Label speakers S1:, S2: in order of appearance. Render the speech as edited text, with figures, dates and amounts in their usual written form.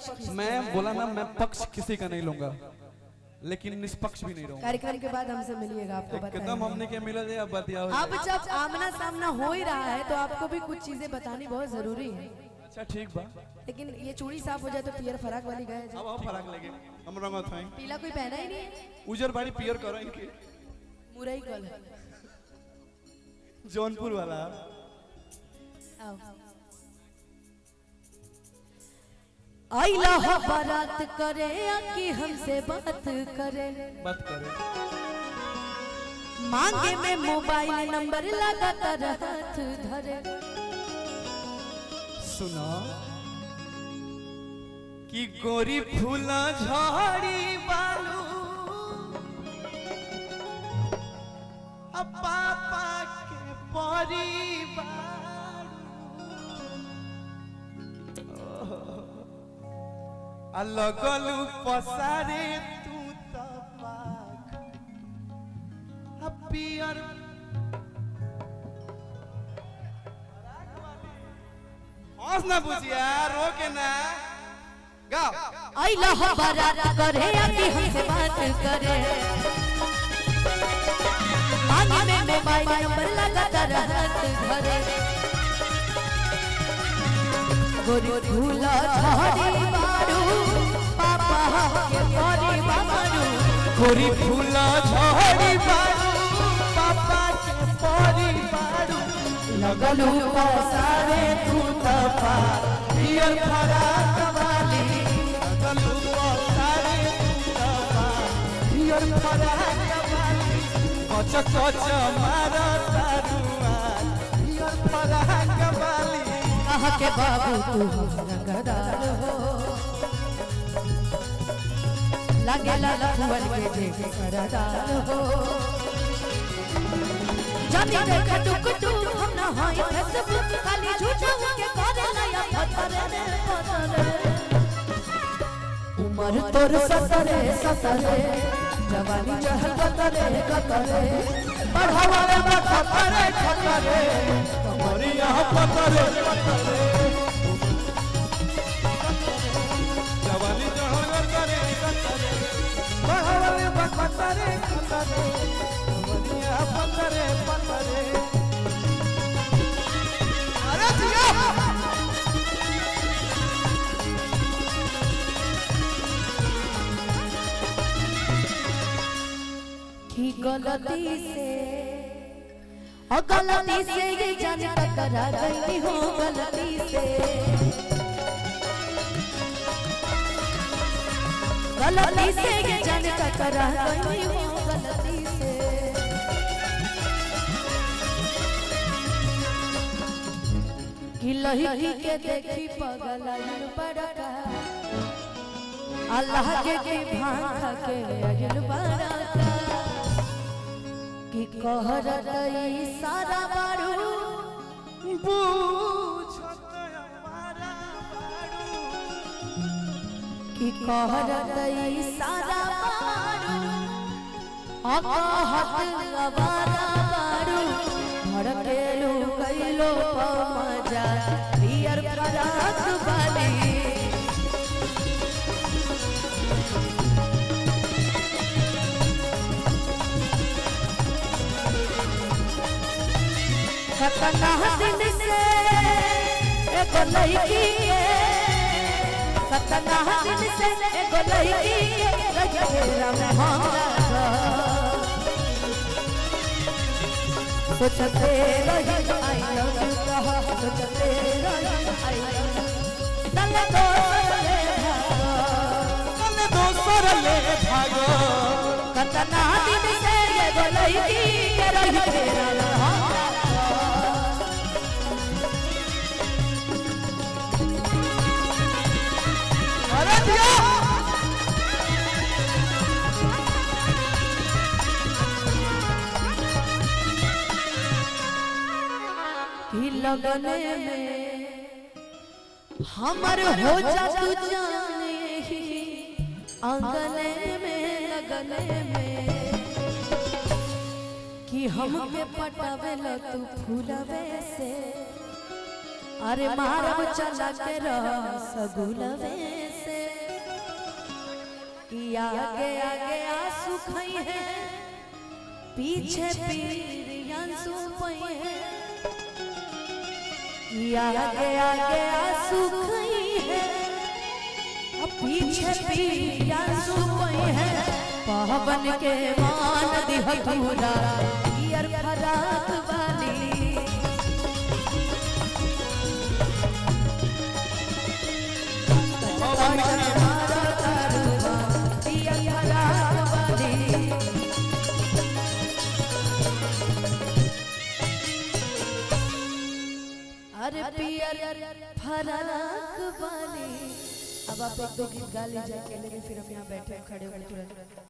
S1: पक्ष खींचते हैं।
S2: मैं बोला ना, मैं पक्ष किसी का नहीं लूंगा, लेकिन निष्पक्ष भी नहीं रहूंगा।
S1: कार्यक्रम के बाद हमसे मिलिएगा, आपको
S2: एकदम
S1: बताएंगे।
S2: हमने क्या मिला जाए अब बतिया।
S1: अब जब आमना सामना हो ही रहा है तो आपको भी कुछ चीजें बतानी बहुत जरूरी है।
S2: अच्छा ठीक बा।
S1: लेकिन ये चूड़ी साफ हो जाए तो पियर फराक वाली गए।
S2: अब हम फराक लगे हम रंगत हैं।
S1: पीला कोई पहना ही नहीं है।
S2: उजर बाड़ी पियर करो इनके।
S1: मुरई कलर।
S2: जौनपुर वाला।
S1: आओ। आइला हो बारात करे या कि हमसे बात करे,
S2: बात करे।
S1: मांगे में मोबाइल नंबर लगातार हाथ धरे।
S2: सुना कि गोरी फूला झाड़ी बालू अब पापा के परी बालू आ लगलू पसारे तू त पाख आ पियर हंस ना बुझिया रोके ना गाओ।
S1: आइला हो बारात करे या कि हमसे बात करे, मांगे में मोबाइल नंबर लगातार हाथ धरे। गोरी फूला झाड़ी बारू पापा के परी बारू।
S2: गोरी फूला झाड़ी बारू पापा के परी बारू
S1: लगलू पसारे तू तपा
S2: पियर फराक वाली लगलू पसारे तू तपा पियर फराक वाली कच कच मार तारुआ पियर फराक वाली।
S1: कहा के बाबू तू रंगदार हो, लगे लखुअन के जे सरदार हो। जानी देख टुक टुक हम ना होई फेसबुक, खाली झूठा के करे नया पत्थर रे पत्थर। उमर तोर ससरे ससरे, जवानी चढ़ल कतरे कतरे, बढ़ावा रे
S2: खतरे खतरे कमरिया पतरे पतरे जवानी चढ़ल कतरे कतरे बढ़वल बखतरे खतरे कमरिया पतरे पतरे। अरे जिया
S1: की गलती से और गलती से ये जान टकरा गई हो, गलती से गलती से ये जान टकरा गई हो, गलती से कि लही के देखी पगलाइल बड़का, अल्लाह के भांग खा के आइल बड़का। कि कहरत सारा बारू
S2: बुझत हमारा बारू
S1: कि कहरत सारा बारू अकहत अवारा बारू भड़केलू कैलो पमजा पियर फराक वाली। सतना दिन से एगो लड़की के, सतना दिन से एगो लड़की के रजहेरा में हम लागल। सोचते रही I love you कह, सोचते रही I love you, दल दोसर ले भागो,
S2: कल दोसर ले भागो।
S1: कतना दिन से एगो लड़की के रजहेरा में हम लागल।
S2: अरे जिया
S1: कि लगने में हमर हो जा तू जाने ही आंगने में लगने में, कि हमके पटावेल तू फूलवे से, अरे मारब चला के रसगुलवे से। आगे आगे आंसू खई है, पीछे पीर आंसू पई है। कि आगे आगे आंसू खई है, अब पीछे पीर आंसू पई है। पवन के मान दिहतूरा पियर फराक वाली।
S2: पवन के
S1: मारा तारुआ पियर फराक वाली। अरे पियर फराक वाली। अब आप एक दो गीत गा लीजिए अकेले में, फिर हम यहाँ बैठे खड़े होंगे तुरंत।